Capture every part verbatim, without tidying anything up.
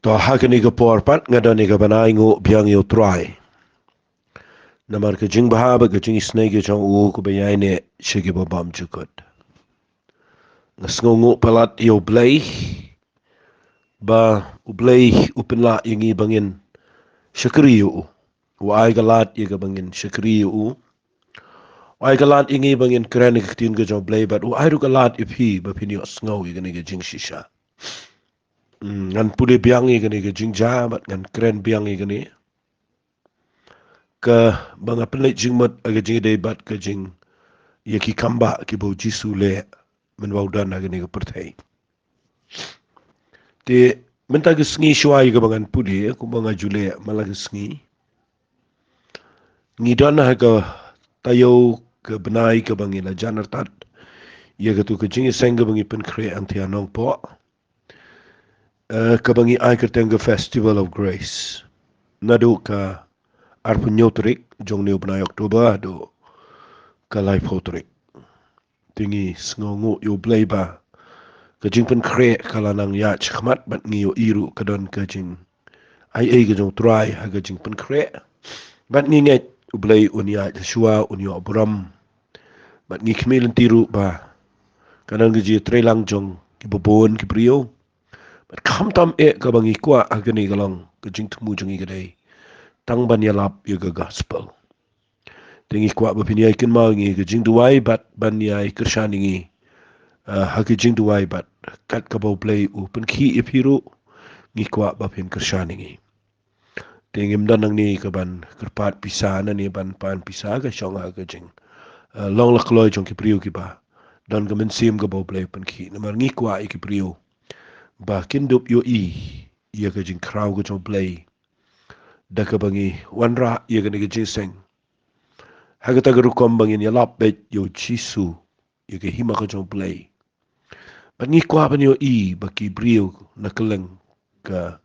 To ha kane ka por pat nga don ïa ka ban ainguh biang ïa U Trai. Namar ka jingbha bad ka jingisynei ka jong u kaba ïaineh sha kiba bymjukut. Nga sngewnguh palat ïa U Blei, ba U Blei u pynlah ïa ngi ba ngin shakri ïa u. U ai ka lad ïa ka ba ngin shakri ïa u. U ai ka lad ïa ngi ba ngin kren ïa ka ktien ka jong U Blei bad u ai ruh ka lad ïa phi ba phin ïohsngew ïa kane ka jingshisha. Mm, ngan pule biang ïa kane ka jingjia bad ngan kren biang ïa kane. Kaba nga pynleit jingmut ha ka jingïadei bad ka jing, ïa ki kambah kiba U Jisu u leh mynba u don ha kane ka pyrthei. Te mynta ka sngi shuwa ïa kaba ngan pule, kumba nga ju leh man la ka sngi, ngi don ha ka taïew ka bnai kaba ngi la jan artat ïa katu ka jingïaseng kaba ngi pynkhreh hangtei ha Nongpoh. Eh, kaba ngi ai kyrteng ka Festival of Grace. Naduh ka arphew hynñiew tarik jong une u bnai October haduh ka laiphew tarik. Te ngi sngewnguh ïa U Blei ba ka jingpynkhreh ka la nang ïaid shakhmat bad ngi ïohi ruh ka don ka jingaiei ka jong U Trai ha ka jingpynkhreh. Bad ngi ngeit U Blei un ïaid shuwa, un ïoh burom. Bad ngi khmih lynti ruh ba ka don ka jingtreilang jong kiba bun ki briew. Bad khamtam eh kaba ngi kwah ha kane ka long ka jingthmu jong ngi ka dei tang ban ïalap ïa ka gospel. Te ngi kwah ba phin ïai kynmaw ïa ngi ha ka jingduwai bad ban ïai kyrshan ïa ngi, ah, ha ka jingduwai bad kat kaba U Blei u pynkhih ïa phi ruh ngi kwah ba phin kyrshan ïa ngi. Te ngim don nangne ka ban kyrpad pisa, nangne ban pan pisa, ka shong ha ka jing, eh, long la kloi jong ki briew kiba don ka mynsiem kaba U Blei u pynkhih. Namar ngi kwah ïa ki briew ba kin dup ïohi ïa ka jingkhraw ka jong U Blei da kaba ngi wanrah ïa kane ka jingïaseng ha kata ka rukom ba ngin ïalap beit ïa U Jisu, ïa ka hima ka jong U Blei. Bad ngi kwah ban ïohi ba ki briew na kylleng ka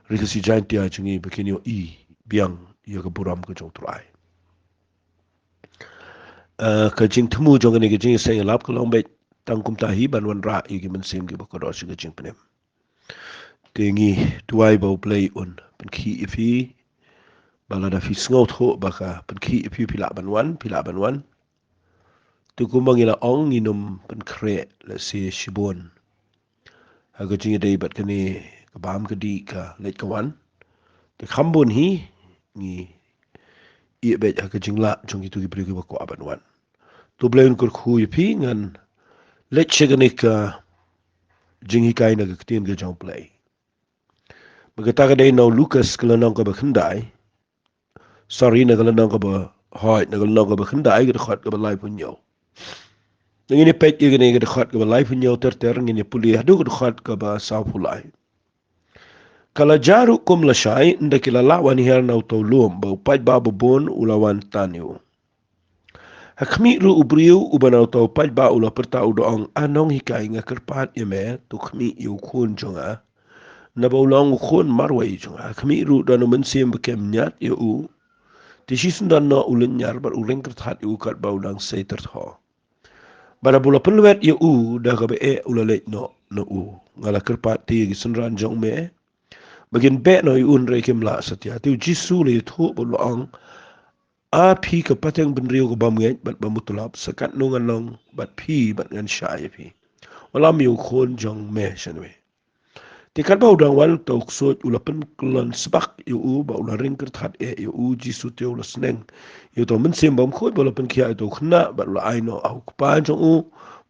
Ri Khasi Jaiñtia jong ngi ba kin ïohi biang ïa ka burom ka jong U Trai. Eh, ka jingthmu jong kane ka jingïaseng ïalap ka long beit tang kumta hi, ban wanrah ïa ki mynsiem kiba kordor sha ka jingpynim. Te ngi duwai ba U Blei un pynkhih ïa phi, ba lada phi sngewthuh ba ka pynkhih ïa phi, phi lah ban wan, phi lah ban wan. Te kumba ngi la ong, ngin ym pynkhreh lehse shibun ha ka jingïadei bad kane ka bam ka dih, ka leit ka wan. Te kham bun hi ngi ïeh beit ha ka jinglah jong kito ki briew kiba kwah ban wan. To U Blei un kyrkhu ïa phi. Ngan leit sha kane ka jinghikai na ka ktien ka jong U Blei. Bad kata ka dei na u Lukas ka lynnong kaba khyndai. Sorry, na ka lynnong kaba, hooid, na ka lynnong kaba khyndai, ka dkhot kaba laiphew hynñiew. Te ngin ïa peit ïa kane ka dkhot kaba laiphew hynñiew ter ter, ngin ïa pule haduh ka dkhot kaba sawphew lai. Ka la jia ruh kum lashai, ynda ki la lah wan hiar na uta u lum, ba u paidbah babun u la wan tan ïa u. Ha khmih ruh u briew uba na uta u paidbah u la pyrta, u da ong, A Nonghikai, nga kyrpad ïa me, to khmih ïa u khun jong nga, naba u long u khun marwei jong nga. Ha khmih ruh don u mynsiem ba kem ñiad ïa u. Te shisyndon noh u lynñiar bad u ring kyrthat ïa u katba u dang sei tyrthoh. Bad haba u la pynlwet ïa u da kaba eh, u la leit noh na u. Nga la kyrpad te ïa ki synran jong me ba kin beh noh ïa u, hynrei kim lah satia. Te u Jisu u la ïathuh bad u la ong, A phi ka pateng bynriew ka bymngeit bad bym utlop, sa katno ngan long bad phi bad ngan shah ïa phi. Wallam ïa u khun jong me sha nwi. Te katba u dang wan, uta u ksuid u la pynkyllon sbak ïa u bad u la ring kyrthat eh ïa u. U Jisu te u la sneng ïa uta u mynsiem bymkhuid bad u la pynkhiah ïa uta u khynnah bad u la ai noh ha u kpa jong u.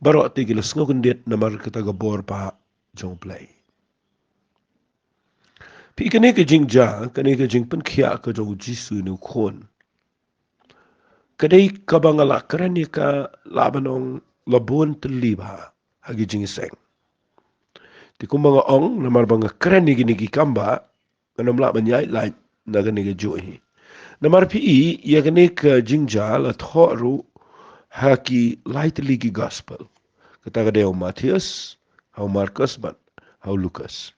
Baroh te ki la sngewkyndit namar kata ka bor ba jong U Blei. Phi, kane ka jingjia, kane ka jingpynkhiah ka jong u Jisu ïa une u khun, ka dei kaba nga la kren ïa ka, lah ban ong, la bun tylli bha ha ki jingïaseng. Te kumba nga ong, namar ba nga kren ïa kine ki kambah, ngan ym lah ban ïaid lait na kane kajuh hi. Namar phi i, ïa kane ka jingjia la thoh ruh ha ki lai tylli ki gospel. Kata ka dei ha u Mathaios, ha u Markos bad ha u Lukas.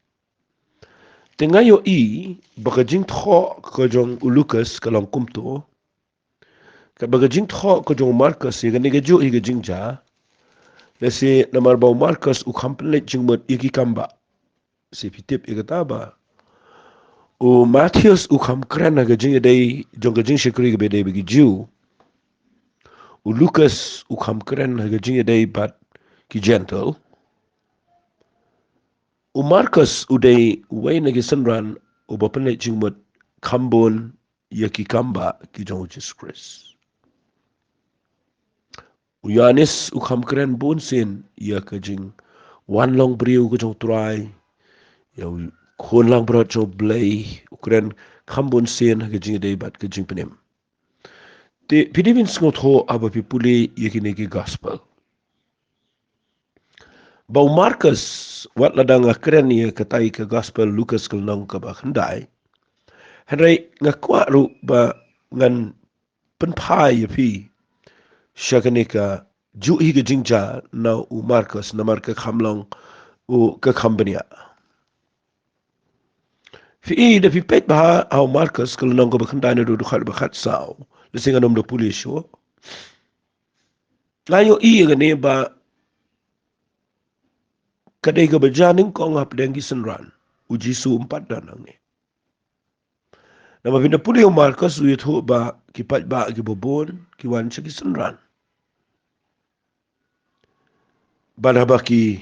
Te nga ïohi ba ka jingthoh ka jong u Lukas ka long kumto. Katba ka jingthoh ka jong u Markos ïa kane kajuh hi ka jingjia, lehse namar ba u Markos u kham pynleit jingmut ïa ki kambah. Lehse phi tip ïa kata ba U Mathaios u kham kren ha ka jingïadei jong ka jingshakri kaba ïadei bad ki Jiw. U Lukas u kham kren ha ka jingïadei bad ki Gentile. U Markos u dei uwei na ki synran uba pynleit jingmut kham bun ïa ki kambah ki jong u Jisu Khrist. U Ïoannis u kham kren bun sien ïa ka jingwan long briew ka jong u Trai, ïa u khun langbrot jong u Blei, u kren kham bun sien ha ka jingïadei bad ka jingpynim. Te phi dei ban sngewthuh haba phi pule ïa kine ki gospel. Ba u Markos, wat la dang nga kren ïa katai ka gospel Lukas ka lynnong kaba khyndai, hynrei nga kwah ruh ba ngan pynphai ïa phi sha kane ka juh hi ka jingjia na u Markos, namar ka kham long u ka kham bniah. Phi i, da phi peit bha ha u Markos ka lynnong kaba khyndai naduh u dkhot ba khatsaw, lehse ngan ym da pule shuh. Nga ïohi ïa kane ba ka dei kaba jia nyngkong hapdeng ki synran. U Jisu um pat don hangne. Namar phin da pule ïa u Markos, u ïathuh ba ki paidbah kiba bun ki wan sha ki synran. Bad haba ki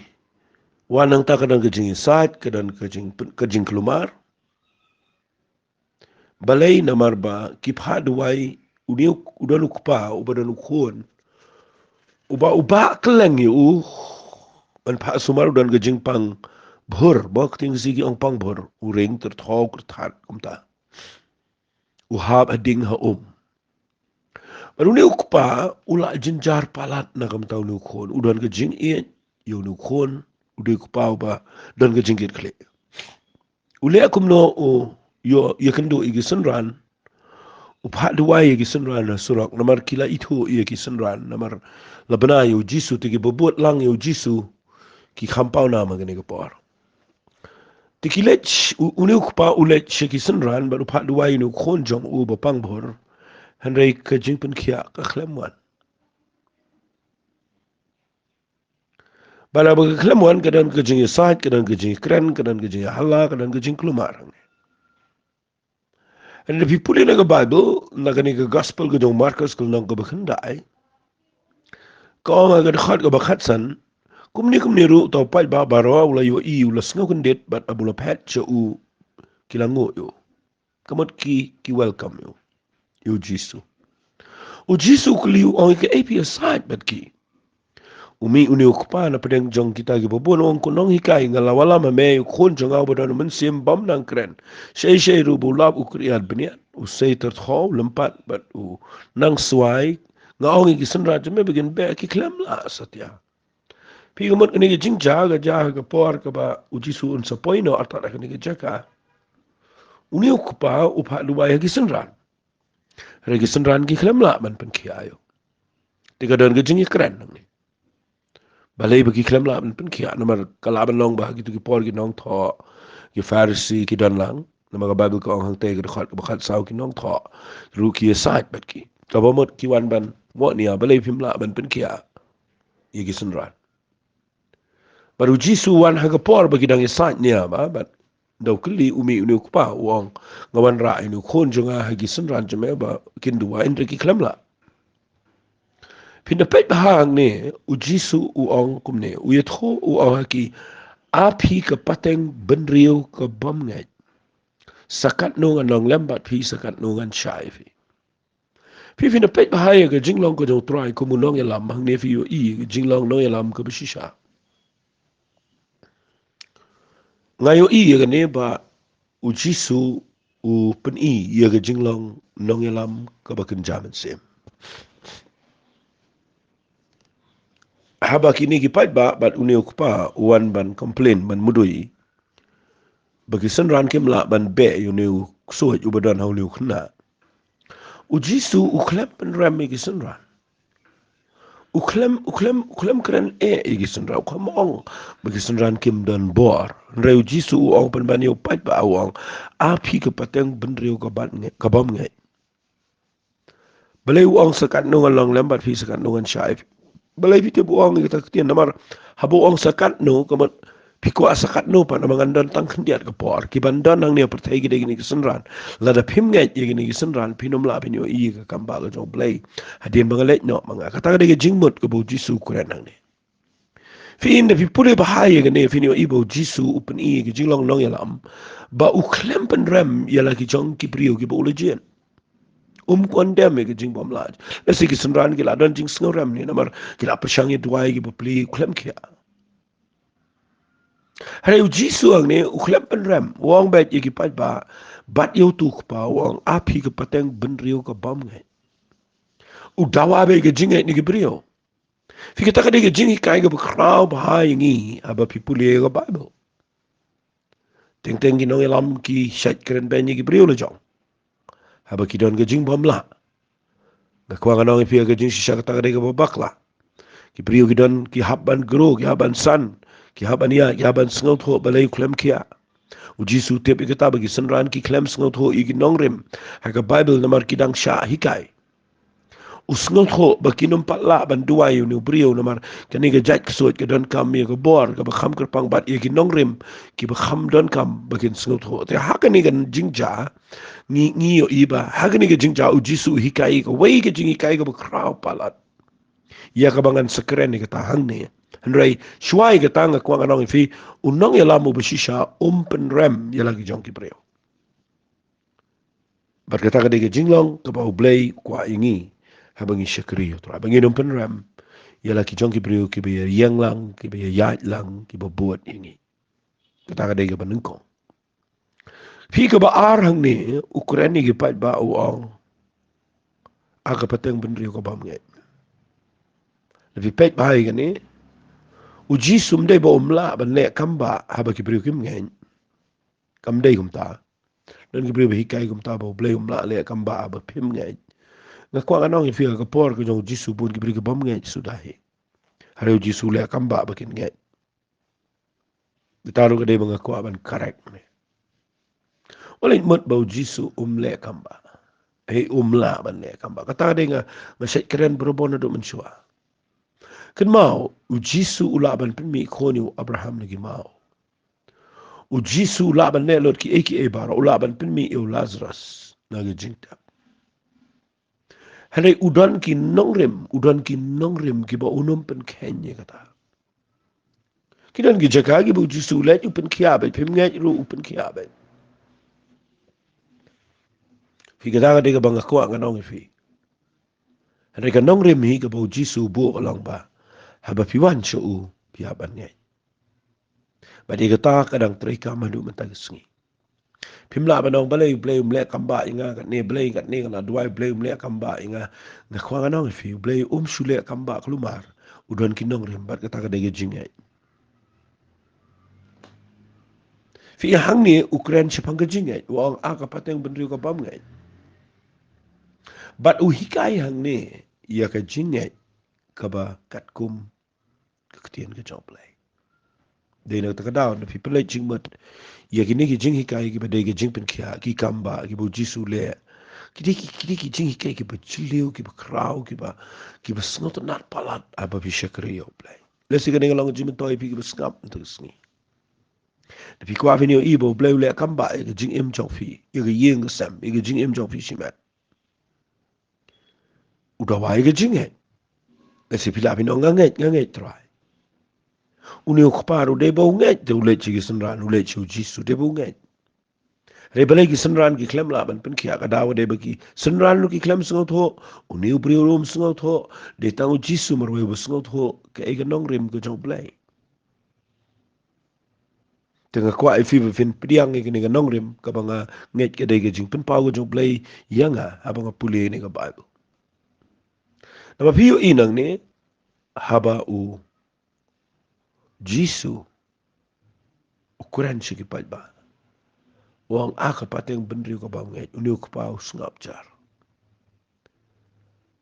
wan nangta ka don ka jingïasaid, ka don ka jing, ka jingkulmar. Balei? Namar ba ki phah duwai, une u, u don u kpa uba don u khun uba, uba kylleng ïa u, ban phah sumar, u don ka jingpang bhur, ba ka ktien Khasi ki ong pang bhur, u ring tyrthoh kyrthat kumta. U hap ha ding ha um. Bad une u kpa u la jynjar palat na ka bynta une u khun, u don ka jingïeit ïa une u khun, u dei u kpa uba don ka jingkitkhlieh. U leh kumno? U ïoh ïakynduh ïa ki synran, u phah duwai ïa ki synran ha surok, namar ki la ithuh ïa ki synran, namar la bna ïa u Jisu, te kiba bud lang ïa u Jisu ki kham paw nam ha kane ka por. Te ki leit, u, une u kpa u leit sha ki synran bad u phah duwai ïa une u khun jong u ba pang bhur. Hynrei ka jingpynkhiah ka khlem wan. Bad haba ka khlem wan, ka don ka jingïasaid, ka don ka jingïakren, ka don ka jingïahala, ka don ka jingkulmar. Hynrei phi pule na ka Baibl, na kane ka gospel ka jong u Markos ka lynnong kaba khyndai, ka ong ha ka dkhot kaba khatsan, kumne kumne ruh uta u paidbah baroh u la ïohi, u la sngewkyndit, bad haba u la phet sha u, ki la nguh ïa u. Ka mut ki, ki welcome ïa u, ïa u Jisu. U Jisu u kylli, u ong, ïa kaei phi ïasaid bad ki? U mih une u kpa na pdeng jong kita kiba bun, u ong, ko nonghikai, nga la wallam ha me ïa u khun jong nga uba don u mynsiem bym nang kren. Shaei shaei ruh ba u lap, u kyrïat bniat, u sei tyrthoh, u lympat bad u nang swai. Nga ong ïa ki synran jong me ba kin beh, ki khlem lah satia. Phi, ka mut kane ka jingjia ka jia ha ka por kaba u Jisu un sa poi noh artat ha kane ka jaka. Une u kpa u phah duwai ha ki synran. Hynrei ki synran ki khlem lah ban pynkhiah ïa u. Te ka don ka jingïakren nangne. Balei ba ki khlem lah ban pynkhiah? Namar ka lah ban long ba ha kito ki por ki nongthoh, ki Pharisi ki don lang. Namar ka Baibl ka ong hangtei, ka dkhot kaba khatsaw, ki nongthoh ruh ki ïasaid bad ki. Kaba mut ki wan ban wad nia, balei phim lah ban pynkhiah ïa ki synran? Bad u Jisu u wan ha ka por ba ki dang ïasaid nia, ba, bad da u kylli, u mih une u kpa, u ong, nga wanrah ïa une u khun jong nga ha ki synran jong me ba kin duwai, hynrei ki khlem lah. Phin da peit bha hangne, u Jisu u ong kumne, u ïathuh, u ong ha ki, a phi ka pateng bynriew ka bym ngeit, sa katno ngan long lem bad phi, sa katno ngan shai ïa phi. Phi, phin da peit bha ïa ka jinglong ka jong u Trai kum u nongïalam, hangne phi ïohi ka jinglong nongïalam kaba shisha. Nga ïohi ïa kane ba u Jisu u pyni ïa ka jinglong nongïalam kaba kynja mynsiem. Haba kine ki paidbah bad une u kpa u wan ban complain, ban mudui ba ki synran kim lah ban beh ïa une u ksuid uba don ha une u khynnah, u Jisu u khlem pynrem ïa ki synran. U khlem, u khlem, u khlem kren eh ïa ki synran, u khlem ong ba ki synran kim don bor. Hynrei u Jisu u ong pynban ïa u paidbah, u ong, a phi ka pateng bynriew ka bym ngeit, ka bym ngeit. Balei u ong sa katno ngan long lem bad phi, sa katno ngan shai ïa phi? Balei phi tip u ong ïa kata ka ktien? Namar haba u ong sa katno, ka mut Phi kwah sa katno pat, namar ngan don tang khyndiat ka por. Ki ban don hangne ha pyrthei ki dei kine ki synran. Lada phim ngeit ïa kine ki synran, phin ym lah ban ïohi ïa ka kam ba ka jong U Blei. Hadien ba nga leit noh ma nga. Kata ka dei ka jingmut kaba U Jisu u kren hangne. Phi, ynda phi pule bha ïa kane, phin ïohi ba U Jisu u pyni ïa ka jinglong nongïalam ba u khlem pynrem ïa la ki jong ki briew kiba u la jied. Um condemn ïa ka jingbymlah. Lehse ki synran ki la don jingsngewrem ne, namar ki la pyrshang ïa duwai kiba pli, u khlem khia. Hynrei U Jisu hangne u khlem pynrem, u ong beit ïa ki paidbah bad ïa uto u kpa, u ong, a phi ka pateng bynriew ka bymngeit. U dawa beit ka jingngeit na ki briew. Phi, kata ka dei ka jinghikai kaba khraw bha ïa ngi haba phi pule ïa ka Baibl. Teng teng ki nongïalam ki shait kren beiñ ïa ki briew la jong haba ki don ka jingbymlah. Nga kwah ngan ong ïa phi, ka jingshisha kata ka dei kaba bakla. Ki briew ki don, ki hap ban grow, ki hap ban san, ki hap ban ïaid, ki hap ban sngewthuh balei u khlem khia. U Jisu u tip ïa kata ba ki synran ki khlem sngewthuh ïa ki nongrim ha ka Baibl namar ki dang shah hikai. U sngewthuh ba kin ym pat lah ban duwai ïa une u briew namar kane ka jait ksuid ka donkam ïa ka bor kaba kham kyrpang bad ïa ki nongrim kiba kham donkam ba kin sngewthuh. Te ha kane ka jingjia ngi, ngi ïohi ba ha kane ka jingjia U Jisu u hikai kawei ka jinghikai kaba khraw palat, ïa kaba ngan sa kren ïa kata hangne. Hynrei shuwa ïa kata nga kwah ngan ong ïa phi, u nongïalam uba shisha um pynrem ïa la ki jong ki briew. Bad kata ka dei ka jinglong kaba U Blei u kwah ïa ngi haba ngi shakri ïa U Trai, ba ngin ym pynrem ïa la ki jong ki briew kiba ïa ïeng lang, kiba ïa ïaid lang, kiba bud ïa ngi. Kata ka dei kaba nyngkong. Phi, kaba ar hangne u kren ïa ki paidbah, u ong, a ka pateng bynriew ka bymngeit. Lada phi peit bha ïa kane, U Jisu um dei ba um lah ban leh kam ba haba ki briew kim ngeit. Kam dei kumta. Don ki briew ba hikai kumta ba U Blei um lah leh kam ba haba phim ngeit. Nga kwah ngan ong ïa phi, ha ka por ka jong U Jisu bun ki briew ki bym ngeit suda hi. Hynrei U Jisu u leh kam ba ba kin ngeit. Kata ruh ka dei ba nga kwah ban correct ne. Wat leit mut ba U Jisu um leh kam ba, hei, um lah ban leh kam ba. Kata ka dei nga, nga shait kren barabor naduh mynshuwa. Kynmaw, U Jisu u lah ban pynmih khun ïa u Abraham na ki maw. U Jisu u lah ban leh lut kiei kiei baroh, u lah ban pynmih ïa u Lazarus na ka jingtep. Hynrei u don ki nongrim, u don ki nongrim kiba un ym pynkheiñ ïa kata. Ki don ki jaka kiba U Jisu u leit u pynkhiah beit, phim ngeit ruh u pynkhiah beit. Phi, kata ka dei kaba nga kwah ngan ong ïa phi. Hynrei ka nongrim hi kaba U Jisu u buh ka long ba haba phi wan sha u phi hap ban ngeit. Bad ïa kata ka dang treikam haduh mynta ka sngi. Phim lah ban ong balei U Blei um leh kam ba ïa nga katne, balei katne nga la duwai U Blei um leh kam ba ïa nga. Nga kwah ngan ong ïa phi, U Blei um shu leh kam ba kulmar. U don ki nongrim bad kata ka dei ka jingngeit. Phi, hangne u kren shaphang ka jingngeit, u ong a ka pateng bynriew ka bymngeit. Bad u hikai hangne ïa ka jingngeit kaba katkum ka ktien ka jong U Blei. Dei na kata ka daw, lada phi pynleit jingmut ïa kine ki jinghikai kiba dei ki jingpynkhiah, ki kam ba kiba U Jisu u leh, ki dei ki, ki dei ki jinghikai kiba jylliew, kiba khraw, kiba, kiba sngewtynnat palat haba phi shakri ïa U Blei. Lehse kane ka long ka jingmyntoi ïa phi kiba sngap mynta ka sngi. Lada phi kwah phin ïohi ba U Blei u leh kam ba ïa ka jingim jong phi, ïa ka ïing ka sem, ïa ka jingim jong phi shimet, u dawa ïa ka jingngeit. Lehse phi lah phin ong nga ngeit, nga ngeit Trai. Une u kpa ruh dei ba u ngeit, te u leit sha ki synran, u leit sha U Jisu, dei ba u ngeit. Hynrei balei ki synran ki khlem lah ban pynkhiah? Ka daw dei ba ki synran ruh ki khlem sngewthuh, une u briew ruh um sngewthuh. Dei tang U Jisu marwei uba sngewthuh kaei ka nongrim ka jong U Blei. Te nga kwah ïa phi ba phin pdiang ïa kane ka nongrim kaba nga ngeit ka dei ka jingpynpaw ka jong U Blei ïa nga haba nga pule ïa kane ka Baibl. Namar phi ïohi nangne, haba U Jisu u kren sha ki paidbah, u ong a ka pateng bynriew ka bymngeit, une u kpa u sngap jar.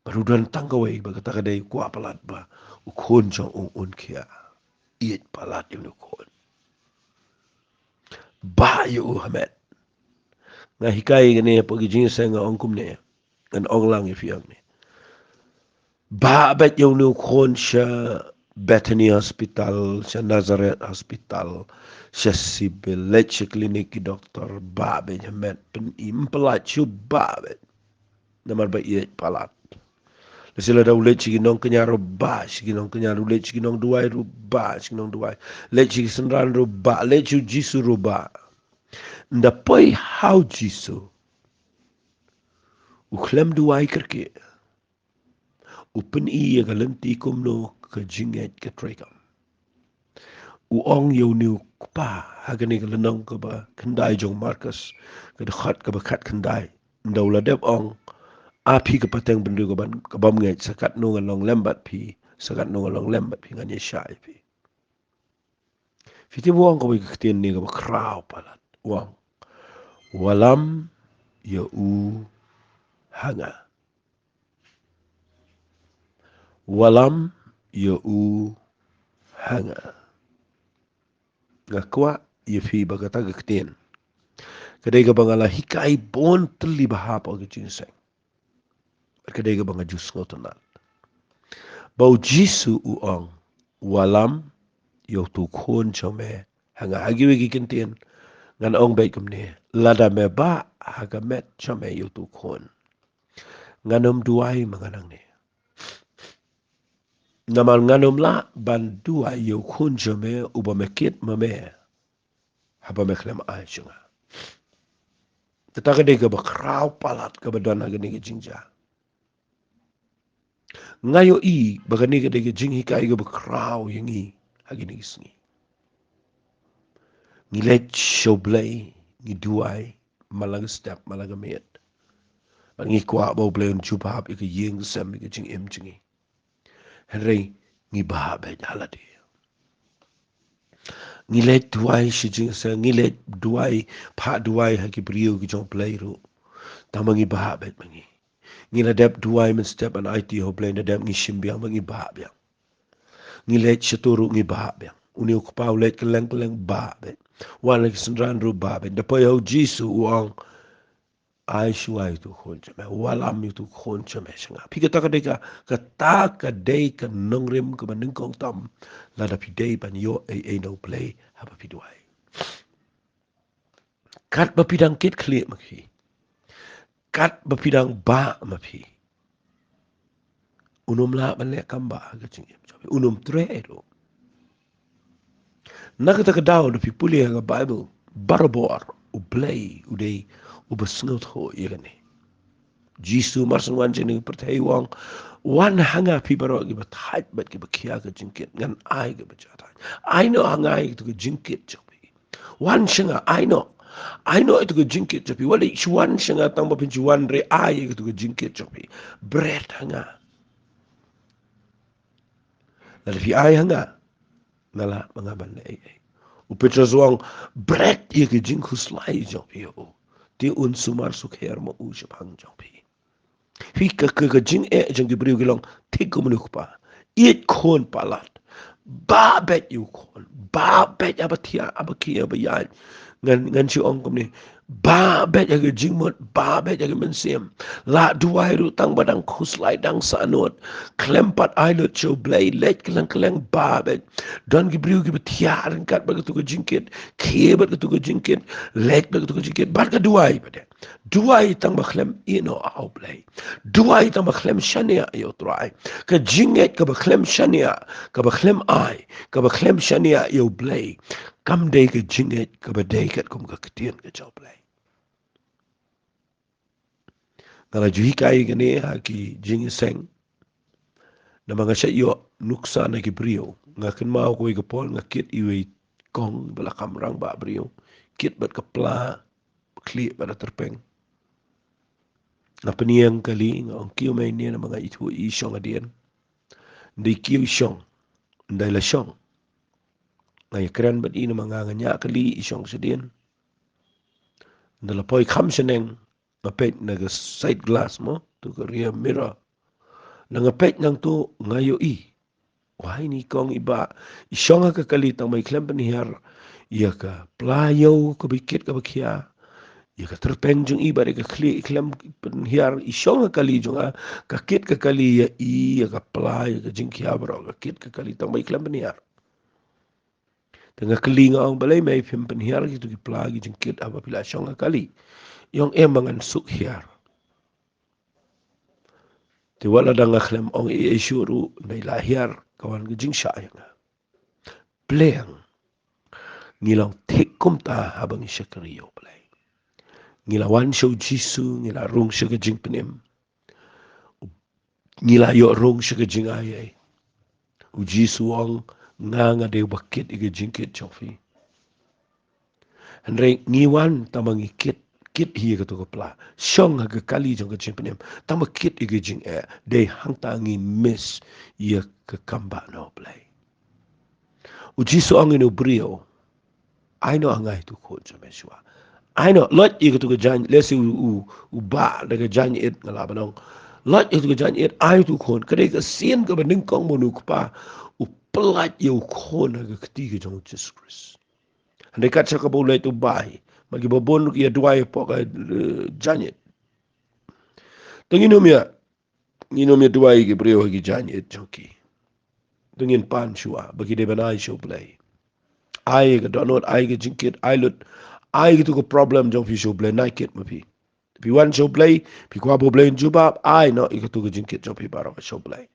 Bad u don tang kawei, ba kata ka dei u kwah palat ba u khun jong u un khia. Ïeit palat ïa une u khun. Bah ïa u ha met. Nga hikai kane hapoh ki jingïaseng, nga ong kumne. Ngan ong lang ïa phi hangne. Bah beit ïa une u khun sha Bethany Hospital, sha Nazareth Hospital, sha Civil, leit sha clinic ki doktor, bah beit ha met, pyni, ym pyllait shuh, bah beit. Namar ba ïeit palat. Lehse lada u leit sha ki nongkñia ruh bah sha ki nongkñia, u leit sha ki nongduwai ruh bah sha ki nongduwai, leit sha ki synran ruh bah, leit sha u Jisu ruh bah. Ynda poi ha u Jisu, u khlem duwai kyrkieh. U pyni ïa ka lynti kumno ka jingngeit ka treikam. U ong ïa une u kpa ha kane ka lynnong kaba khyndai jong u Markos, ka dkhot kaba khatkhyndai. Ynda u la dep ong, a phi ka pateng bynriew ka bym, ka bym ngeit, sa katno ngan long lem bad phi, sa katno ngan long lem bad phi, ngan ïashai ïa phi. Phi tip u ong kawei ka ktien ne kaba khraw palat. U ong, wallam ïa u ha nga. Wallam ïa u ha nga. Nga kwah ïa phi ba kata ka ktien ka dei kaba nga la hikai bun tylli bha hapoh ka jingïaseng. Bad ka dei kaba nga ju sngewtynnat. Ba u Jisu u ong, wallam ïa uto u khun jong me ha nga. Ha kiwei ki ktien ngan ong beit kumne, lada me bah ha ka met jong me ïa uto u khun, ngan ym duwai ma nga nangne. Namar ngan ym lah ban duwai ïa u khun jong me uba me kit ma me, haba me khlem ai sha nga. Kata ka dei kaba khraw palat kaba don ha kane ka jingjia. Nga ïohi ba kane ka dei ka jinghikai kaba khraw ïa ngi ha kine ki sngi. Ngi leit sha U Blei, ngi duwai man la ka step, man la ka miet. Bad ngi kwah ba U Blei un jubab ïa ka ïing ka sem, ïa ka jingim jong ngi. Hynrei ngi bah beit ha lade. Ngi leit duwai sha jingïaseng, ngi leit duwai, phah duwai ha ki briew ki jong U Blei ruh, tangba ngi bah beit ma ngi. Ngi la dep duwai mynstep ban aiti ha U Blei, nadep ngi shim biang ba ngi bah biang. Ngi leit shato ruh ngi bah biang. Une u kpa u leit kylleng kylleng, bah beit. Wan la ki synran ruh, bah beit. Ynda poi ha u Jisu u ong, ai shuwa ïa uto u khun jong me, wallam ïa uto u khun jong me sha nga. Phi, kata ka dei ka, kata ka dei ka nongrim kaba nyngkong tam lada phi dei ban ïoh ei ei na U Blei haba phi duwai. Katba phi dang kit khlieh ma phi, katba phi dang bah ma phi, un ym lah ban leh kam bah ha ka jingim jong phi, un ym treh ruh. Na kata ka daw, da phi pule ha ka Baibl, barabor U Blei u dei uba sngewthuh ïa kane. Jisu mar shu wan sha kane ka pyrthei u ong, wan ha nga phi baroh kiba thait bad kiba khia ka jingkit, ngan ai kaba jahthait. Ai noh ha nga ïa kato ka jingkit jong phi. Wan sha nga, ai noh. Ai noh ïa kato ka jingkit jong phi. Wat leit shu wan sha nga tangba phin shu wan re, ai ïa kato ka jingkit jong phi. Bret ha nga. Lada phi ai ha nga, nga lah ma nga ban leh ei ei. U Petros u ong, bret ïa ka jingkhuslai jong phi ïa u, te un sumar sukher ma u shaphang jong phi. Phi, ka, ka, ka jingeh jong ki briew ki long thik kum une u kpa. Ïeit khun palat. Bah beit ïa u khun. Bah beit haba thiah, haba khia, haba ïaid. Ngan, ngan shu ong kumne, bah beit ha ka jingmut, bah beit ha ka mynsiem. Lah duwai ruh tangba dang khuslai, dang sahnud. Khlem pat ai lut sha U Blei, leit kylleng kylleng, bah beit. Don ki briew kiba thiah ryngkat bad kato ka jingkit, khia bad kato ka jingkit, leit bad kato ka jingkit, bad ka duwai pat de. Duwai tangba khlem ïehnoh ha U Blei. Duwai tangba khlem shaniah ïa U Trai. Ka jingngeit kaba khlem shaniah, kaba khlem ai, kaba khlem shaniah ïa U Blei, kam dei ka jingngeit kaba dei katkum ka ktien ka jong U Blei. Nga la ju hikai kane ha ki jingïaseng. Namar nga shait ïoh nuksa na ki briew. Nga kynmaw kawei ka por nga kit iwei i kong ba la kham rangbah briew. Kit bad ka pla, khlieh bad ka tyrpeng. Nga pynïeng kali, nga ong, kiew mei ne, namar nga ithuh i shong hadien. Ynda i kiew i shong, ynda i la shong, nga ïakren bad i namar nga, nga ñiah kali i shong shadien. Ynda la poi kham shaneng, nga peit na ka side glass mo, to ka rear mirror. Ynda nga peit nangto nga ïohi, wai, ine i kong i bah, i shong ha ka kali tangba i khlem pynhiar ïa ka pla ïew kaba i kit kaba khia. ïa ka tyrpeng jong i bad ïa ka khlieh i khlem pynhiar, i shong ha kali jong nga, ka kit ka kali ïa i, ïa ka pla, ïa ka jingkhia baroh, ka kit ka kali tang ba i khlem pynhiar. Te nga kylli, nga ong, balei me phim pynhiar kito ki pla ki jingkit haba phi la shong ha kali? I ong, em ba ngan suk hiar. Te wat la dang nga khlem ong ei ei shuh ruh, hynrei la hiar ka wan ka jingshah ïa nga. Pleng. Ngi long thik kumta haba ngi shakri ïa U Blei. Ngi la wan sha U Jisu, ngi la rung sha ka jingpynim. Ngi la ïoh rung sha ka jingai ei. U Jisu u ong, nga nga dei uba kit ïa ka jingkit jong phi. Hynrei ngi wan tang ba ngi kit, kit hi ïa kato ka pla. Shong ha ka kali jong ka jingpynim, tang ba kit ïa ka jingeh. Dei hangta ngi miss ïa ka kam ba na U Blei. U Jisu u ong ïa une u briew, ai noh ha nga ïa uto u khun jong me shuwa. Ai noh, loit ïa kato ka jaiñ, lehse u, u, u bah da ka jaiñ it, nga lah ban ong. Loit ïa kato ka jaiñ it, ai uto u khun. Ka dei ka sien kaba nyngkong ba une u kpa u pyllait ïa u khun ha ka kti ka jong U Jisu Khrist. Hynrei kat shaba u leit u bah hi, ma kiba bun ki ïa duwai hapoh ka, eh, jaiñ it. Te ngin ym ïa, ngin ym ïa duwai ïa ki briew ha ki jaiñ it jong ki. Te ngin pan shuwa ba ki dei ban ai sha U Blei. Ai ka dohnud, ai ka jingkit, ai lut, ai kito ka problem jong phi sha U Blei, nai kit ma phi. Phi wan sha U Blei, phi kwah ba U Blei un jubab, ai noh ïa kato ka jingkit jong phi baroh sha U Blei.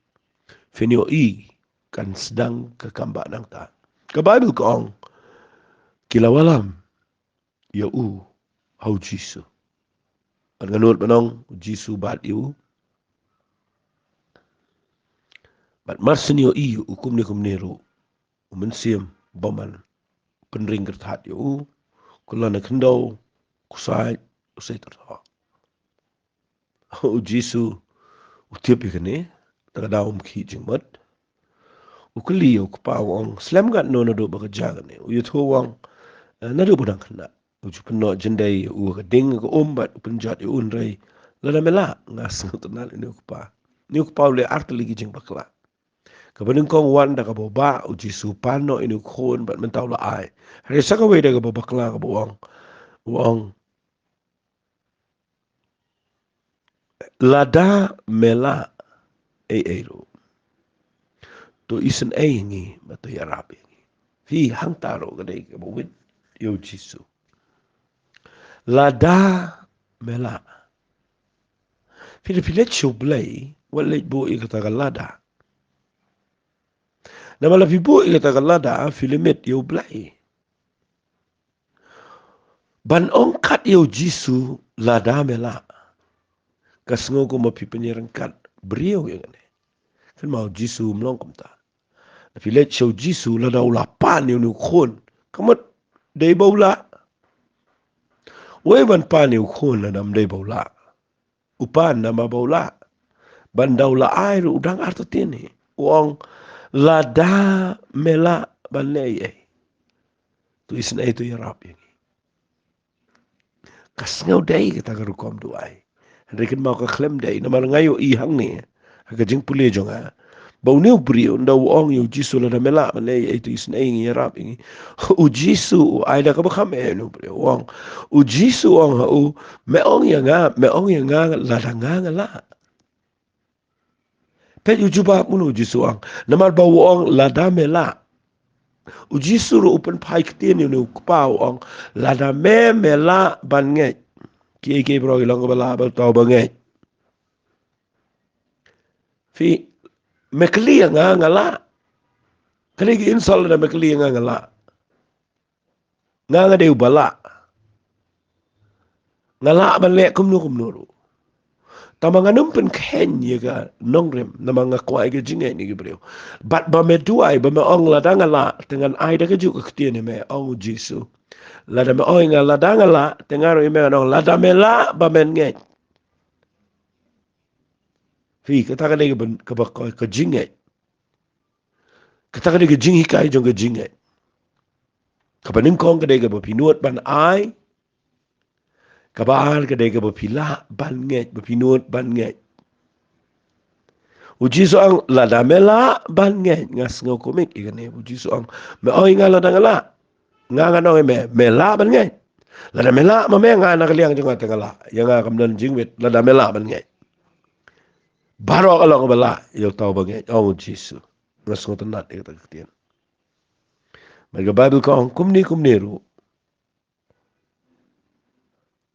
Phin ïohi kan sdang ka kam ba nangta. Ka Baibl ka ong, ki la wallam ïa u ha U Jisu. Bad nga nud ban ong, U Jisu u bat ïa u. Bad mar shen ïohi ïa u kumne kumne ruh, u Mynsiem Bymman u pynring kyrthat ïa u, kylla na khyndew, khuslai, u sei tyrthoh. U Jisu u tip ïa kane, te ka daw um khih jingmut. U kylli ïa u kpa, u ong, slem katno naduh ba ka jia kane? U ïathuh u ong, eh, naduh ba u dang khynnah. U ju pynnoh jyndei ïa u ha ka ding ka um bad u pynjot ïa u, hynrei lada me lah, nga sngewtynnat ïa une u kpa. Une u kpa u leh ar tylli ki jingbakla. Kaba nyngkong, u wan da kaba u bah, U Jisu u pan noh ïa une u khun bad mynta u la ai. Hynrei sa kawei da kaba bakla kaba u ong. U ong, lada me lah ei ei ruh, to isynei ïa ngi, bad to ïarap ïa ngi. Phi, hangta ruh ka dei kaba wit ïa U Jisu. Lada me lah. Phi, lada phi leit sha U Blei, wat leit buh ïa kata ka lada. Namar lada phi buh ïa kata ka lada, phi limit ïa U Blei. Ban ong kat ïa U Jisu, lada me lah, ka sngew kumba phi pynïaryngkat briew ïa kane. Kynmaw, U Jisu um long kumta. Phi leit sha U Jisu, lada u la pan ïa une u khun, ka mut dei ba u lah. Wei ban pan ïa u khun lada ym dei ba u lah. U pan namar ba u lah. Ban da u la ai ruh, u dang artatien hi. U ong, lada me lah ban leh ei ei, to isynei, to ïarap ïa ngi. Ka sngew dei kata ka rukom duwai. Hynrei kynmaw, ka khlem dei, namar nga ïohi hangne ha ka jingpule jong nga ba une u briew, ynda u ong ïa U Jisu, lada me lah ban leh ei ei, to isynei ïa ngi, ïarap ïa ngi. U Jisu u ai da kaba kham eh ïa une u briew, u ong, U Jisu u ong ha u, me ong ïa nga, me ong ïa nga lada nga nga lah. Peit u jubab kumno U Jisu u ong. Namar ba u ong, lada me lah, U Jisu ruh u pynphai ktien ïa une u kpa, u ong, lada me, me lah ban ngeit. Kiei kiei baroh ki long kaba lah, ba tau ba ngeit. Phi, me kylli ïa nga, nga lah. Ka dei ka insult lada me kylli ïa nga, nga lah. Nga, nga dei uba lah. Nga lah ban leh kumno kumno ruh. Tangba ngan ym pynkheiñ ïa ka nongrim, namar nga kwah ïa ka jingngeit na ki briew. Bad ba me duwai, ba me ong, lada nga lah, te ngan ai da kajuh ka ktien ïa me, ong U Jisu. Lada me ong ïa nga, lada nga lah, te nga ruh ïa me ngan ong, lada me lah ba men ngeit. Phi, kata ka dei kaba, kaba, ka, ka jingngeit. Kata ka dei ka jinghikai jong ka jingngeit. Kaba nyngkong ka dei kaba phi nud ban ai. Kaba ar ka dei kaba phi lah ban ngeit, ba phi nud ban ngeit. U Jisu u ong, lada me lah ban ngeit, nga sngew kumne ïa kane. U Jisu u ong, me ong ïa nga lada nga lah, nga ngan ong ïa me, me lah ban ngeit. Lada me lah ma me, nga na ka liang jong nga te nga lah. Ïa nga kam don jingwit lada me lah ban ngeit. Baroh ka long ba lah ïa uta uba ngeit, ong u Jisu. Nga sngewtynnat ïa kata ka ktien. Bad ka Baibl ka ong kumne kumne ruh,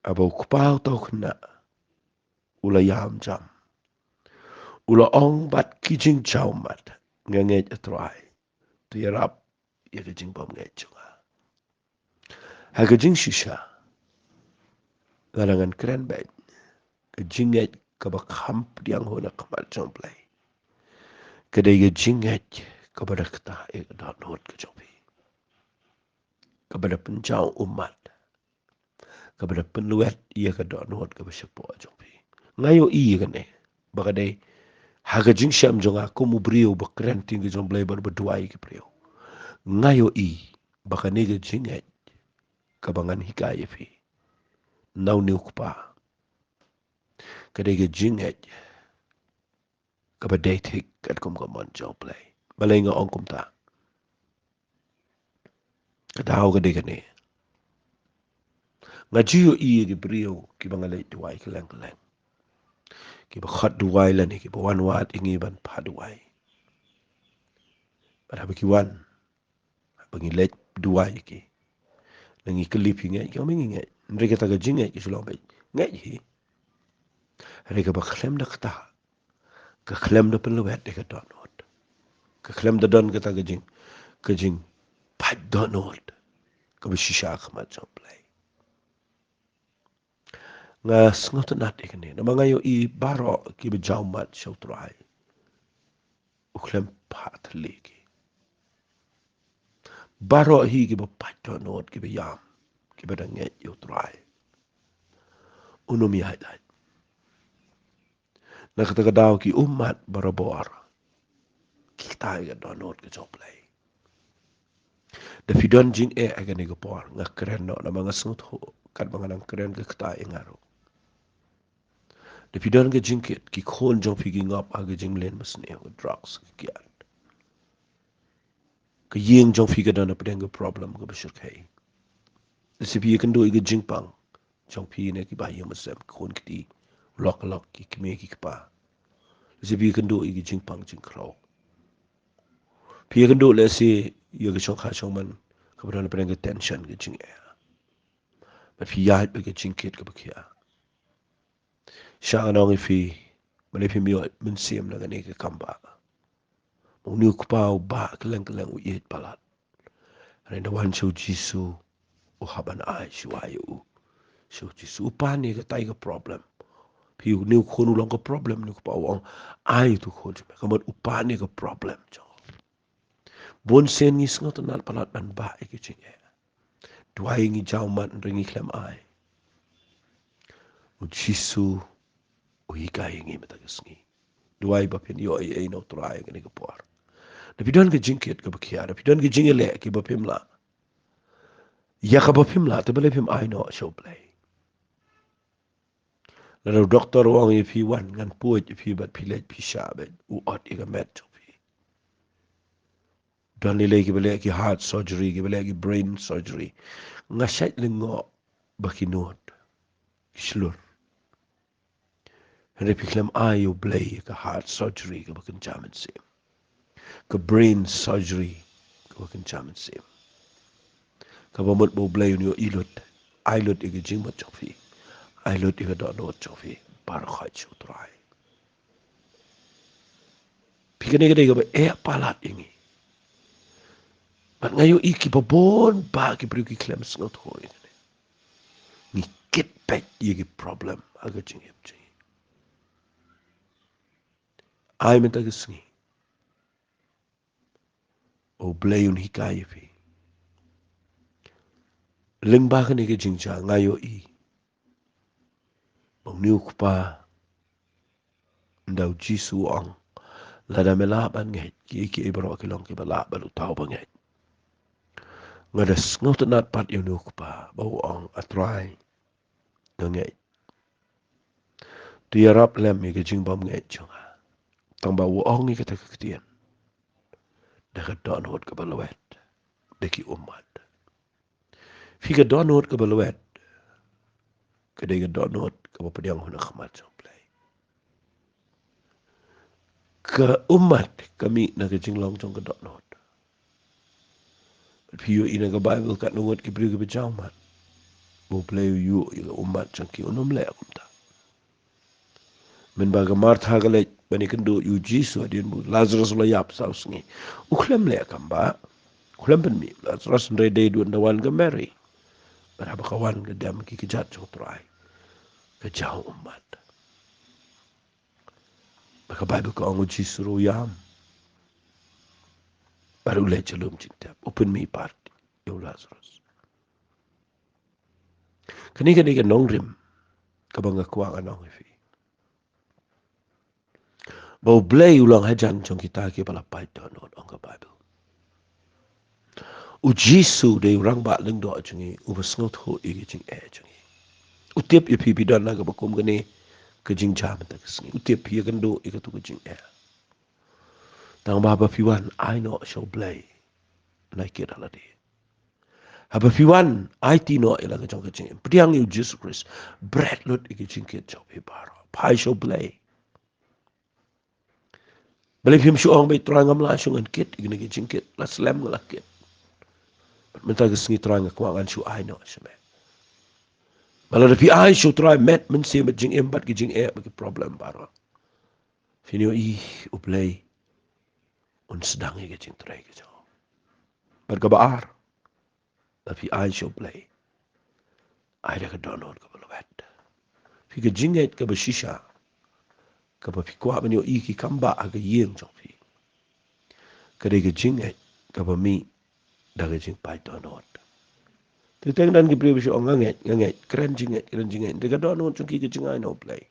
haba u kpa uta u khynnah u la ïam jam, u la ong bad ki jingjaw ummat, nga ngeit, A Trai, to ïarap ïa ka jingbymngeit jong nga. Ha ka jingshisha, lada ngan kren beit, ka jingngeit kaba kham pdiang ha khmat jong U Blei ka dei ka jingngeit kaba da ktah ïa ka dohnud ka jong phi, kaba da pynjaw ummat, kaba da pynlwet ïa ka dohnud kaba shapoh jong phi. Nga ïohi ïa kane ba ka dei ha ka jingshem jong nga kum u briew ba kren ktien ka jong U Blei bad ba duwai ïa ki briew. Nga ïohi ba kane ka jingngeit kaba ngan hikai ïa phi na une u kpa ka dei ka jingngeit kaba dei thik katkum ka mon jong U Blei. Balei nga ong kumta? Ka daw ka dei kane. Nga ju ïohi ïa ki briew kiba nga leit duwai kylleng kylleng, kiba khot duwai lane kiba wan wad ïa ngi ban phah duwai. Bad haba ki wan, haba ngi leit duwai ïa ki, lada ngi kylli, phi ngeit? Ki ong, me ngi ngeit. Hynrei kata ka jingngeit ka shu long beit ngeit hi. Hynrei kaba khlem da ktah, ka khlem da pynlwet ïa ka dohnud, ka khlem da don kata ka jing, ka jingpait dohnud kaba shisha ha khmat jong U Blei. Nga sngewtynnat ïa kane namar nga ïohi baroh kiba jaw ummat sha U Trai, u khlem phah thylli ïa ki. Baroh hi kiba pait dohnud, kiba ïam, kiba da ngeit ïa U Trai, un ym ïaid lait. Na kata ka daw ki ummat barabor ki ktah ïa ka dohnud ka jong U Blei. Da phi don jingeh ha kane ka por, nga kren noh namar nga sngewthuh katba nga nang kren ka ktah ïa nga ruh. Da phi don ka jingkit, ki khun jong phi ki ngop ha ka jingmlien basniew, ka drugs, ka kiad. Ka ïing jong phi ka don hapdeng ka problem kaba shyrkhei. Lehse phi ïakynduh ïa ka jingpang jong phi ne kiba ïing ba sem, ki khun ki kti, u lok ka lok, ki kmie ki kpa. Lehse phi ïakynduh ïa ka jingpang jingkhraw. Phi ïakynduh lehse ïa ka shongkha shongman kaba don hapdeng ka tension, ka jingeh. Bad phi ïaid bad ka jingkit kaba khia. Sha nga ong ïa phi, balei phim ïoh mynsiem na kane ka kam ba, ba une u kpa u bah kylleng kylleng, u ïeit palat. Hynrei da wan sha u Jisu, u hap ban ai shuwa ïa u. Sha u Jisu, u pan ïa katai ka problem. Phi, une u khun u long ka problem, une u kpa u ong, ai utu u khun sha me. Ka mut u pan ïa ka problem jong u. Bun sien ngi sngewtynnat palat ban bah ïa ki jingeh. Duwai ngi jaw ummat hynrei ngi khlem ai. U Jisu u hikai ïa ngi mynta ka sngi. Duwai ba phin ïoh ei ei na U Trai ha kane ka por. Da phi don ka jingkit kaba khia, da phi don ka jingïaleh kiba phim lah, ïa kaba phim lah, te balei phim ai noh sha U Blei? Lada u doktor u ong ïa phi, wan ngan pud ïa phi, bad phi leit phi shah beit, u ot ïa ka met jong phi. Don lei lei kiba leh ki heart surgery, kiba leh ki brain surgery. Nga shait lyngngoh ba ki nud, ki shlur. Hynrei phi khlem ai ïa U Blei ka heart surgery kaba kynja mynsiem, ka brain surgery kaba kynja mynsiem. Kaba mut ba U Blei un ïoh ai lut, ai lut ïa ka jingmut jong phi, ai lut ïa ka dohnud jong phi, baroh khoit sha U Trai. Phi, kane ka dei kaba eh palat ïa ngi. Bad nga ïohi kiba bun bah ki briew ki khlem sngewthuh ïa kane. Ngi kit peit ïa ki problem ha ka jingim jong ngi. Ai mynta ka sngi, U Blei un hikai ïa phi. Lyngba kane ka jingjia nga ïohi ba une u kpa, ynda u Jisu u ong, lada me lah ban ngeit, kiei kiei baroh ki long kiba lah bad uta uba ngeit. Nga da sngewtynnat pat ïa une u kpa ba u ong, A Trai, nga ngeit. To ïarap lem ïa ka jingbymngeit jong nga. Tang ba u ong ïa kata ka ktien da ka dohnud kaba lwet da ki ummat. Phi, ka dohnud kaba lwet ka dei ka dohnud kaba pdiang ha khmat jong U Blei. Ka ummat ka mih na ka jinglong jong ka dohnud. Phi ïohi na ka Baibl katno ngut ki briew kiba jaw ummat. U Blei u ïohi ïa ka ummat jong ki, un ym leh kumta. Mynba ka Martha ka leit ban ïakynduh ïa U Jisu hadien ba u Lazarus u la ïap saw sngi, u khlem leh kam ba, u khlem pynmih Lazarus, hynrei dei da wan ka Mary. Bad haba ka wan ka dem ki kjat jong U Trai, ka jaw ummat. Bad ka Baibl ka ong U Jisu ruh u ïam. Bad u leit sha lum jingtep, u pynmih pat ïa u Lazarus. Kane ka dei ka nongrim kaba nga kwah ngan ong ïa phi, ba U Blei u long hajan jong kita kiba la pait dohnud, ong ka Baibl. U Jisu u dei u Rangbah Lyngdoh jong ngi, uba sngewthuh ïa ka jingeh jong ngi. U tip ïa phi, phi don ha kaba kum kane ka jingjia mynta ka sngi. U tip phi ïakynduh ïa kato ka jingeh. Tang ba haba phi wan ai noh sha U Blei, nai kit ha lade. Haba phi wan aiti noh ïa la ka jong ka jingim, pdiang ïa U Jisu Khrist, bret lut ïa ka jingkit jong phi baroh, phai sha U Blei. Balei phim shu ong ba, Trai, ngam lah shuh ngan kit ïa kane ka jingkit, la slem nga la kit. Bad mynta ka sngi, Trai, nga kwah ngan shu ai noh sha me. Ba lada phi ai sha U Trai met mynsiem bad jingim bad ki jingeh bad ki problem baroh, phin ïohi U Blei un sdang ïa ka jingtrei ka jong u. Bad kaba ar, lada phi ai sha U Blei, ai da ka dohnud kaba lwet. Phi, ka jingngeit kaba shisha kaba phi kwah ban ïohi ki kam ba ha ka ïing jong phi, ka dei ka jingngeit kaba mih da ka jingpait dohnud. Teng teng don ki briew ba shu ong, nga ngeit, nga ngeit, kren jingngeit, kren jingngeit, hynrei ka dohnud jong ki ka jingai na U Blei.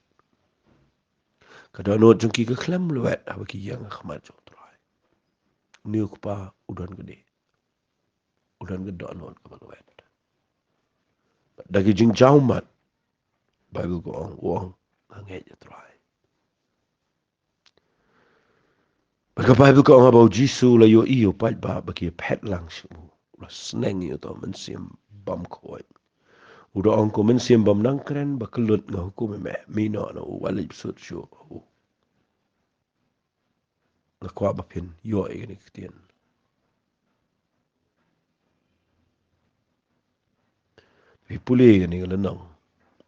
Ka dohnud jong ki ka khlem lwet haba ki ïeng ha khmat jong U Trai. Une u kpa u don kane, u don ka dohnud kaba lwet. Da ki jingjaw ummat, Baibl ka ong, u ong, nga ngeit ïa U Trai. Bad ka Baibl ka ong ba U Jisu u la ïohi ïa u paidbah ba ki phet lang sha u, u la sneng ïa uto u mynsiem bymkhuid. U da ong, ko mynsiem bym nang kren ba kyllut, nga hukum ïa me, mih noh na u, wat leit bsut shuh ha u. Nga kwah ba phin ïoh ïa kane ka ktien. Phi pule ïa kane ka lynnong,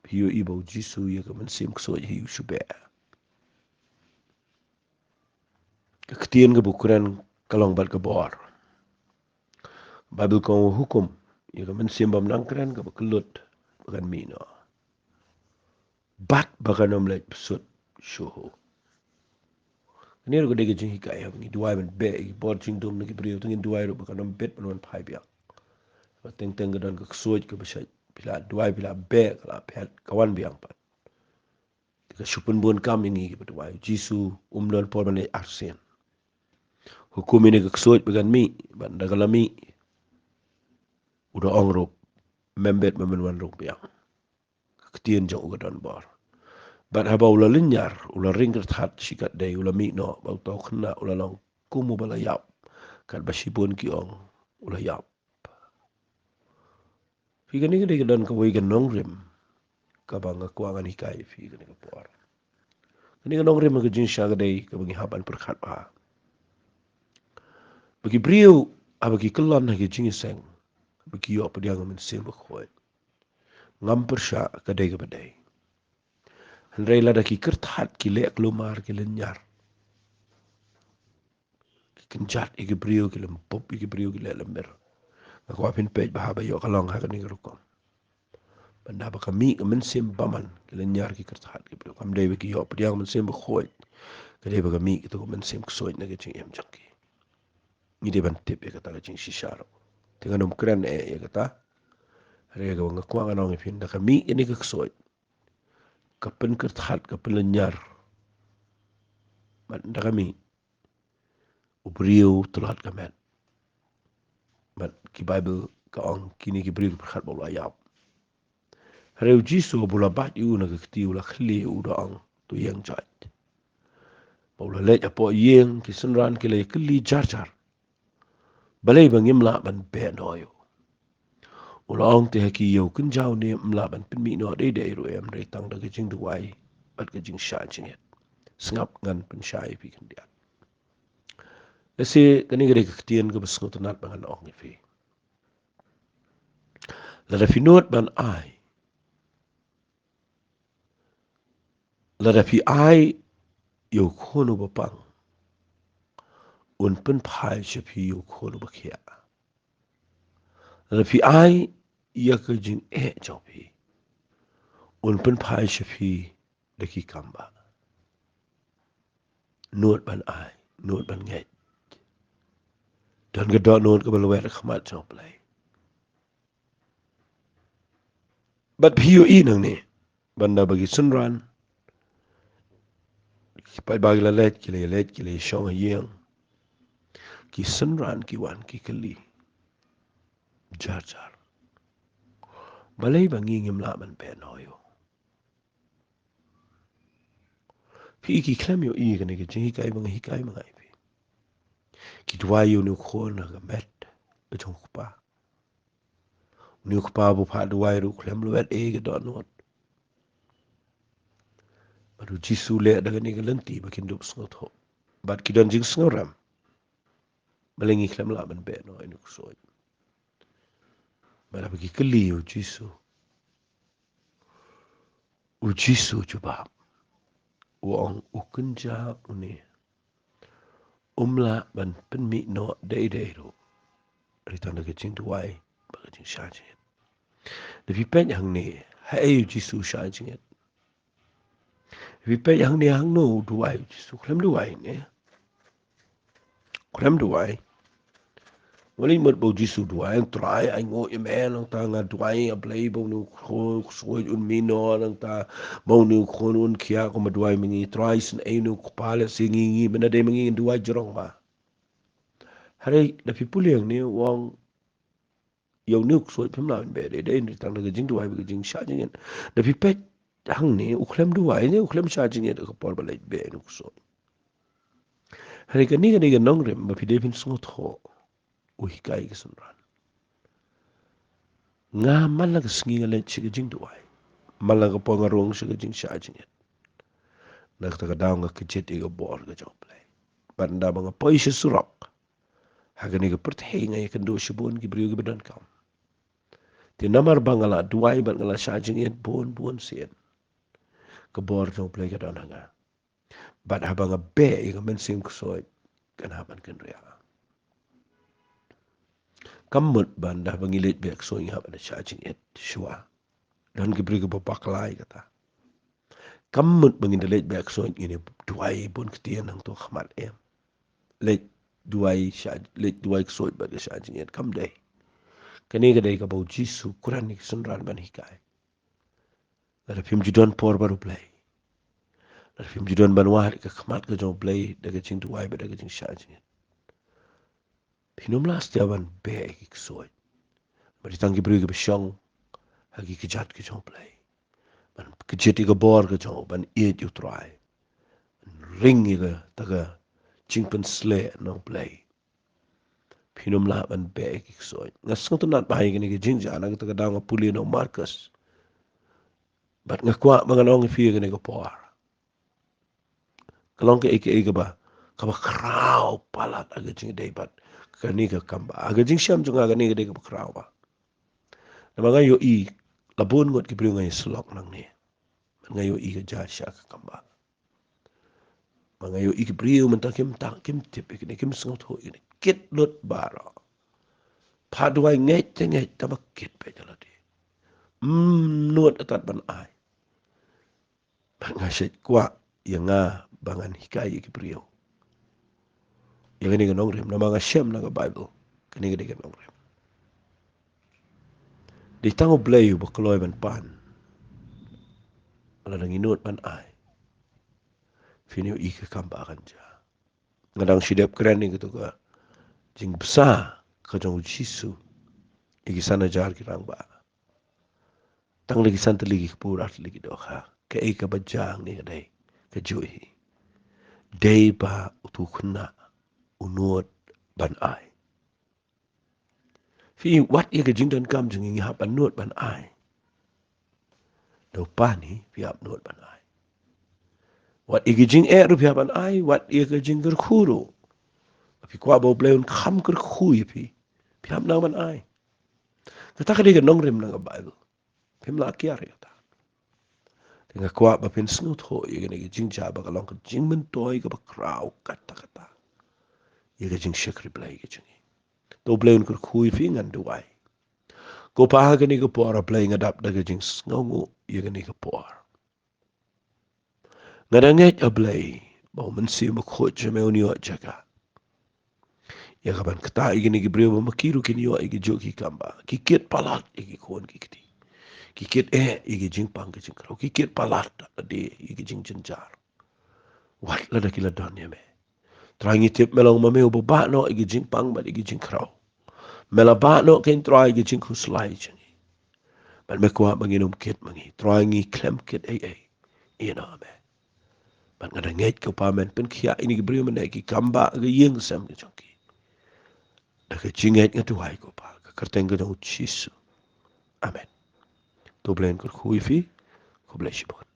phi ïohi ba U Jisu u ïa ka mynsiem ksuid hi u shu beh. Ka ktien kaba u kren ka long bad ka bor. Baibl ka ong, hukum ïa ka mynsiem bym nang kren kaba kyllut ba kan mih noh, bad ba kan ym leit bsut shuh ha u. Kane ruh ka dei ka jinghikai, haba ngi duwai ban beh ïa ki bor jingdum na ki briew, te ngin duwai ruh ba kan ym bit ban wan phai biang. Ba teng teng ka don ka ksuid kaba shait, phi la duwai, phi la beh, ka la phet, ka wan biang pat. Te ka shu pynbun kam ïa ngi kiba duwai. U Jisu um don por ban leit arsien. Hukum ïa kane ka ksuid ba kan mih, bad ynda ka la mih, u da ong ruh, mem bit, mem wan rung biang. Ka ktien jong u ka don bor. Bad haba u la lynñiar, u la ring kyrthat shi katdei, u la mih noh, bad uta u khynnah u la long kum uba la ïap, katba shibun ki ong, u la ïap. Phi, kane ka dei ka don kawei ka nongrim kaba nga kwah ngan hikai ïa phi kane ka por. Kane ka nongrim ka jingshisha ka dei kaba ngi hap ban pyrkhat bha. Ba ki briew, haba ki kyllon ha ki jingïaseng, ba ki ïoh pdiang ïa ka Mynsiem Bakhuid, ngam pyrshah ka dei kaba dei. Hynrei lada ki kyrthat, ki leh kulmar, ki lynñiar, ki kynjat ïa ki briew, ki lymbup ïa ki briew, ki leh lymir, nga kwah phin peit bha ba ïoh ka long ha kane ka rukom. Bad ynda ba ka mih ka mynsiem bymman, ki lynñiar, ki kyrthat ki briew, kam dei ba ki ïoh pdiang Mynsiem Bakhuid. Ka dei ba ka mih kato ka mynsiem ksuid na ka jingim jong ki. Ngi dei ban tip ïa kata ka jingshisha ruh. Te ngan ym kren eh ïa kata. Hynrei kaba nga kwah ngan ong ïa phi, ynda ka mih kane ka ksuid, ka pynkyrthat, ka pynlynñiar, bad ynda ka mih, u briew u tlot ka met. Bad ki Baibl ka ong, kine ki briew ki pyrkhat ba u la ïap. Hynrei U Jisu haba u la bat ïa u na ka kti, u la khlieh, u da ong, to ïeng jait. Bad u la leit hapoh ïing, ki synran ki la ïakylli jar jar, balei ba ngim lah ban beh noh ïa u. U la ong te ha ki, ïa u kynja une ym lah ban pynmih noh dei dei ruh em, hynrei tang da ka jingduwai bad ka jingshah jingit. Sngap, ngan pynshai ïa phi khyndiat. Lehse kane ka dei ka ktien kaba sngewtynnat ba ngan ong ïa phi. Lada phi nud ban ai, lada phi ai ïa u khun uba pang, un pynphai sha phi ïa u khun uba khiah. Lada phi ai ïa ka jingeh jong phi, un pynphai sha phi da ki kam bah. Nud ban ai, nud ban ngeit. Don ka dohnud kaba lwet ha khmat jong U Blei. Bad phi ïohi nangne, ban da ba ki synran, ki paidbah ki la leit, ki la leit, ki la shong ha ïing. Ki synran ki wan ki kylli jar jar. Balei ba ngi ngim lah ban beh noh ïa u? Phi i ki khlem ïohi ïa kane ka jinghikai ba nga hikai ma nga ïa phi. Ki duwai ïa une u khun ha ka met ka jong u kpa. Une u kpa ba u phah duwai ruh u khlem lwet ei ka dohnud. Bad U Jisu u leh da kane ka lynti ba kin dup sngewthuh. Bad ki don jingsngewrem. Balei ngi khlem lah ban beh noh ïa une u ksuid? Bad haba ki kylli ïa U Jisu, U Jisu u jubab, u ong, u kynja une um lah ban pynmih noh dei dei ruh, hynrei tang da ka jingduwai bad ka jingshah jingit. Da phi peit hangne, haei U Jisu u shah jingit? Phi peit hangne, hangno u duwai U Jisu? U khlem duwai ne? U khlem duwai. Wat leit mut ba U Jisu u duwai, Trai, ainguh ïa me, nangta nga duwai ïa U Blei ba une u ksuid un mih noh, nangta ba une u khun un khiah, kumba duwai ma ngi. Trai, sngewbha ïa une u kpa, lehse ngi, ngi, mynta dei ma ngi, ngi duwai jrong ba. Hynrei da phi pule hangne, u ong, ïa une u ksuid phim lah ban beh dei dei, hynrei tang da ka jingduwai bad ka jingshah jingit. Da phi peit hangne, u khlem duwai ne u khlem shah jingit ha ka por ba leit beh une u ksuid. Hynrei kane ka dei ka nongrim ba phi dei phin sngewthuh, u hikai ki synran. Nga man la ka sngi nga leit sha ka jingduwai, man la ka por nga rung sha ka jingshah jingit. Na kata ka daw nga kjit ïa ka bor ka jong U Blei. Bad ynda ba nga poi sha surok, ha kane ka pyrthei nga ïakynduh shibun ki briew kiba donkam. Te namar ba nga la duwai bad nga la shah jingit bun bun sien, ka bor jong U Blei ka don ha nga. Bad haba nga beh ïa ka mynsiem ksuid, kan hap ban kynriah. Kam mut ba ynda ba ngi leit beh ksuid ngi hap ban shah jingit shuwa. Don ki briew kiba bakla ïa kata. Kam mut ba ngin da leit beh ksuid ngin ïa duwai bun ktien hangto ha khmat, em. Leit duwai shah, leit duwai ksuid bad ka shah jingit, kam dei. Kane ka dei kaba U Jisu u kren ïa ki synran ban hikai. Lada phim ju don por bad U Blei, lada phim ju don ban wad ha khmat ka jong U Blei da ka jingduwai bad da ka jingshah jingit, phin ym lah satia ban beh ïa ki ksuid. Bad dei tang ki briew kiba shong ha ki kjat ki jong U Blei, ban kjit ïa ka bor ka jong u, ban ïeit ïa U Trai, ban ring ïa kata ka jingpynsleh na U Blei, phin ym lah ban beh ïa ki ksuid. Nga sngewtynnat bha ïa kane ka jingjia, na kata ka daw nga pule na u Markus. Bad nga kwah ba ngan ong ïa phi ïa kane ka por. Ka long kaei kaei kaba, kaba khraw palat ha ka jingïadei bad kane ka kam bah. Ha ka jingshem jong nga kane ka dei kaba khraw bah. Namar nga ïohi, la bun ngut ki briew nga ïasyllok nangne. Nga ïohi ka jia sha ka kam bah. Ba nga ïohi ki briew mynta kim tang, kim tip ïa kine, kim sngewthuh ïa kine. Kit lut baroh. Phah duwai ngeit te ngeit, tangba kit beit ïa lade. Ym nud atat ban ai. Bad nga shait kwah ïa nga ba ngan hikai ïa ki briew ïa kane ka nongrim, namar nga shem na ka Baibl kane ka dei ka nongrim. Dei tang U Blei uba kloi ban pan. Lada ngi nud ban ai, phin ïohi ka kam ba kan jia. Nga dang shu dep kren ïa kato ka jingbsa ka jong U Jisu ïa ki san hajar ki rangbah. Tang da ki san tylli ki kpu, ar tylli ki dohkha. Kaei kaba jia hangne ka dei kajuh hi. Dei ba uto u khynnah u nud ban ai. Phi wat ïa ka jingdonkam jong ngi, ngi hap ban nud ban ai. Da u Pa ngi phi hap nud ban ai. Wat ïa ka jingeh ruh phi hap ban ai, wat ïa ka jingkyrkhu ruh. Phi kwah ba U Blei un kham kyrkhu ïa phi, phi hap nang ban ai. Kata ka dei ka nongrim na ka Baibl. Phim lah kiar ïa kata. Te nga kwah ba phin sngewthuh ïa kane ka jingjia ba ka long ka jingmyntoi kaba khraw katta katta ïa ka jingshakri Blei ka jong ngi. To U Blei un kyrkhu ïa phi, ngan duwai. Ko Pa, ha kane ka por, A Blei, nga dap da ka jingsngewnguh ïa kane ka por. Nga da ngeit, A Blei, ba U Mynsiem Bakhuid jong me un ïoh jaka ïa ka ban ktah ïa kine ki briew ba ma ki ruh kin ïoh ïa ki juh ki kambah, ki kit palat ïa ki khun ki kti, ki kit eh ïa ki jingpang ki jingkhraw, ki kit palat lade ïa ki jingjynjar. Wat lada ki la don ïa me, Trai, ngi tip me long ma me uba bah noh ïa ki jingpang bad ïa ki jingkhraw. Me la bah noh kein, Trai, ïa ki jingkhuslai jong ngi. Bad me kwah ba ngin ym kit ma ngi, Trai, ngi khlem kit ei ei ïa na me. Bad nga da ngeit, ko Pa, men pynkhiah ïa kine ki briew mynne, ki kambah, ka ïing ka sem ka jong ki. Da ka jingngeit nga duwai, ko Pa, ka kyrteng ka jong U Jisu. Amen. To U Blei un kyrkhu ïa phi. Khublei shibun.